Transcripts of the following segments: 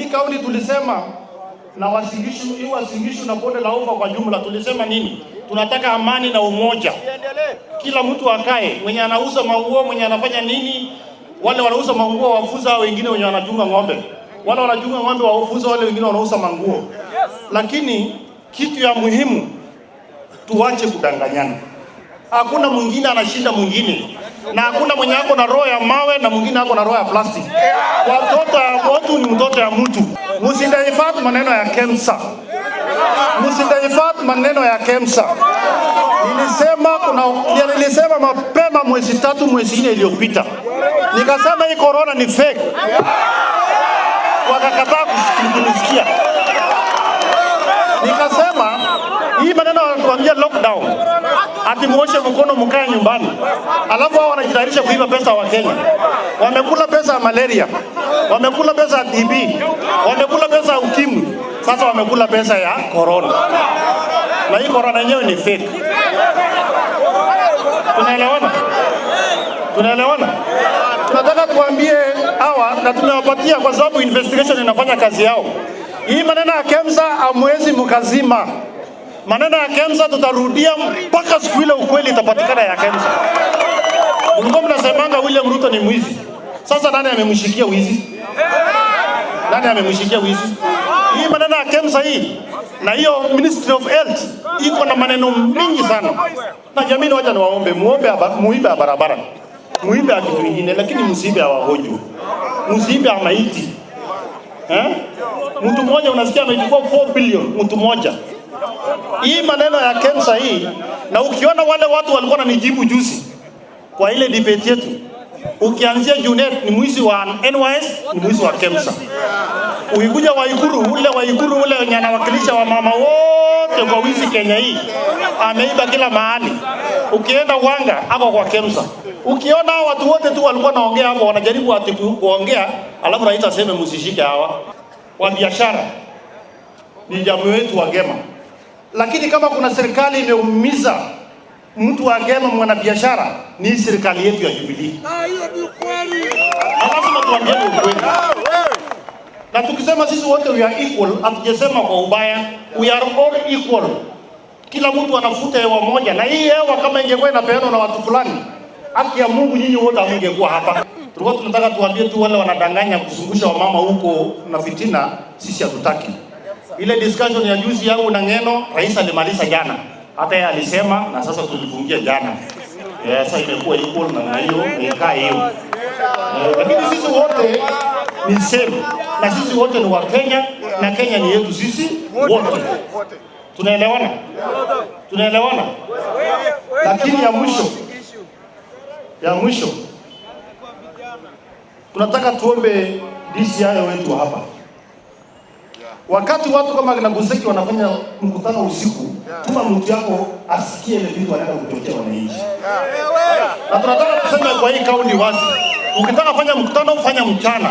Hii kaunti tulisema na Uasin Gishu, hii Uasin Gishu na bonde la ufa kwa jumla, tulisema nini? Tunataka amani na umoja, kila mtu akae, mwenye anauza manguo, mwenye anafanya nini, wale wanauza manguo wafuza wengine wenye wanachunga ng'ombe, wale wanachunga ng'ombe wafuza wale wengine wanauza manguo. Lakini kitu ya muhimu, tuache kudanganyana. Hakuna mwingine anashinda mwingine, na hakuna mwenye ako na roho ya mawe na mwingine ako na roho ya plastic. Watoto ya watu ni mtoto ya mtu. Msidivert maneno ya KEMSA, msidivert maneno ya KEMSA. Nilisema kuna nilisema mapema mwezi 3, mwezi 4 iliyopita, nikasema hii corona ni fake, wakakataa kunisikia. Nikasema hii maneno wanatuambia lockdown, ati muoshe mkono mkae nyumbani, alafu hao wanajitayarisha kuiba pesa wa Kenya. Wamekula pesa ya malaria, wamekula pesa ya TB, wamekula pesa ya ukimwi, sasa wamekula pesa ya corona, na hii corona yenyewe ni fake. Tunaelewana? Tunaelewana? Tunataka tuambie hawa na tumewapatia kwa sababu investigation inafanya kazi yao. Hii maneno ya KEMSA hamwezi mkazima. Maneno ya KEMSA tutarudia mpaka siku ile ukweli itapatikana ya KEMSA. Mlikuwa mnasemanga William Ruto ni mwizi. Sasa nani amemshikia wizi? Nani amemshikia wizi? Hii maneno ya KEMSA hii na hiyo Ministry of Health iko na maneno mingi sana. Na jamii, wacha niwaombe, muombe muibe ya barabara, muibe ya kitu kingine, lakini msiibe ya wagonjwa, msiibe ya maiti. Eh? Mtu mmoja unasikia amechukua 4 billion, mtu mmoja. Hii maneno ya KEMSA hii, na ukiona wale watu walikuwa wananijibu juzi kwa ile debate yetu, ukianzia Junet ni mwizi wa NYS, ni mwizi wa KEMSA. Ukikuja Waiguru, ule Waiguru ule wenye anawakilisha wamama wote kwa wizi Kenya hii, ameiba kila mahali. Ukienda Wanga ako kwa KEMSA. Ukiona hao watu wote tu walikuwa naongea hapo, wanajaribu ati kuongea, alafu rais aseme msishike hawa wa biashara, ni jamii wetu wa Gema. Lakini kama kuna serikali imeumiza mtu wa Gema mwanabiashara, ni serikali yetu ya Jubilee. Na lazima tuambiane ukweli. Na tukisema sisi wote we are equal, hatujasema kwa ubaya, we are all equal. Kila mtu anavuta hewa moja, na hii hewa kama ingekuwa inapeanwa na watu fulani, haki ya Mungu nyinyi wote hamngekuwa hapa. Tulikuwa tunataka tuambie tu wale wanadanganya kuzungusha wamama huko na fitina, sisi hatutaki. Ile discussion ya juzi yangu na Ngeno, rais alimaliza jana, hata yeye alisema, na sasa tulifungia jana. Sasa imekuwa equal na hiyo ikaa hiyo. Lakini sisi wote ni same, na sisi wote ni wa Kenya na Kenya ni yetu sisi wote. Tunaelewana? Tunaelewana? Lakini ya mwisho tunataka tuombe DCI wetu hapa. Wakati watu kama kina Guseki wanafanya mkutano usiku, tuma mtu yako asikie ile vitu wanaenda kuchochea wananchi. Na tunataka kusema kwa hii kaunti wazi, ukitaka fanya mkutano fanya mchana,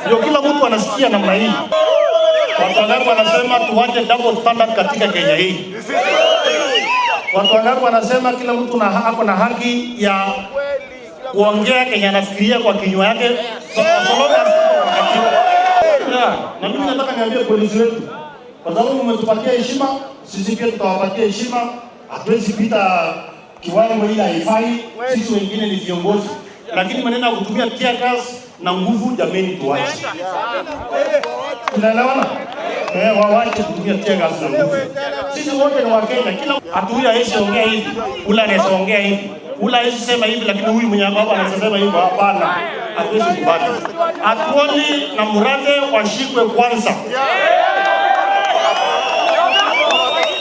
ndio kila mtu anasikia namna hii. Watu wangapi wanasema tuache double standard katika Kenya hii? Watu wangapi wanasema kila mtu na ako na haki ya kuongea Kenya anafikiria kwa kinywa yake, so long as yeah. Na mimi nataka niambie polisi wetu, kwa sababu mmetupatia heshima, sisi pia tutawapatia heshima. Hatuwezi pita kiwango ile haifai. Sisi wengine ni viongozi, lakini maneno ya kutumia tear gas na nguvu, jameni, tuache. Tunaelewana? Eh, wawache kutumia tear gas na nguvu. Sisi wote ni Wakenya, kila hatu huyu hawezi ongea hivi, ule anaweza ongea hivi, ule hawezi sema hivi, lakini huyu mwenye hapa anaweza sema hivyo. Hapana, hatuwezi kubali. Atwoli na Murathe washikwe kwanza,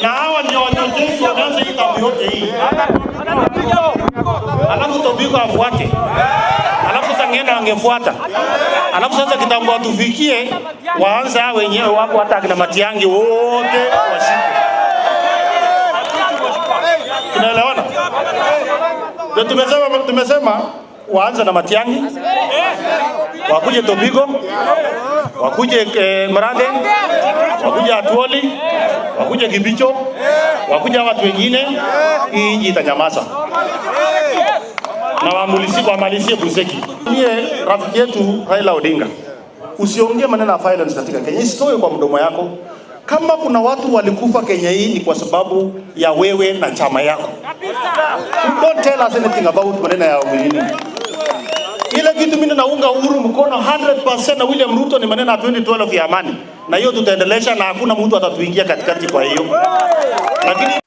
na hawa ndio wachochezi wameanza hii tabu yote hii, alafu Tobiko afuate, alafu sasa Ng'eno angefuata, alafu sasa kitambo atufikie, waanze hao wenyewe wapo, hata akina Matiang'i wote washikwe. Tunaelewana? Ndio tumesema waanze na Matiang'i, wakuje Tobiko, wakuje Murathe, wakuje Atwoli, wakuje Kibicho, wakuje watu wengine. Hii nchi itanyamaza na wamalizie Buzeki. Ndiye rafiki yetu Raila Odinga, Usiongee maneno ya violence katika Kenya, isitoke kwa mdomo yako. Kama kuna watu walikufa Kenya hii ni kwa sababu ya wewe na chama yako. Don't tell us anything about maneno ya nini. Ile kitu mimi naunga Uhuru mkono 100% na William Ruto ni maneno ya 2012 ya amani, na hiyo tutaendelesha na hakuna mtu atatuingia katikati kwa hiyo, lakini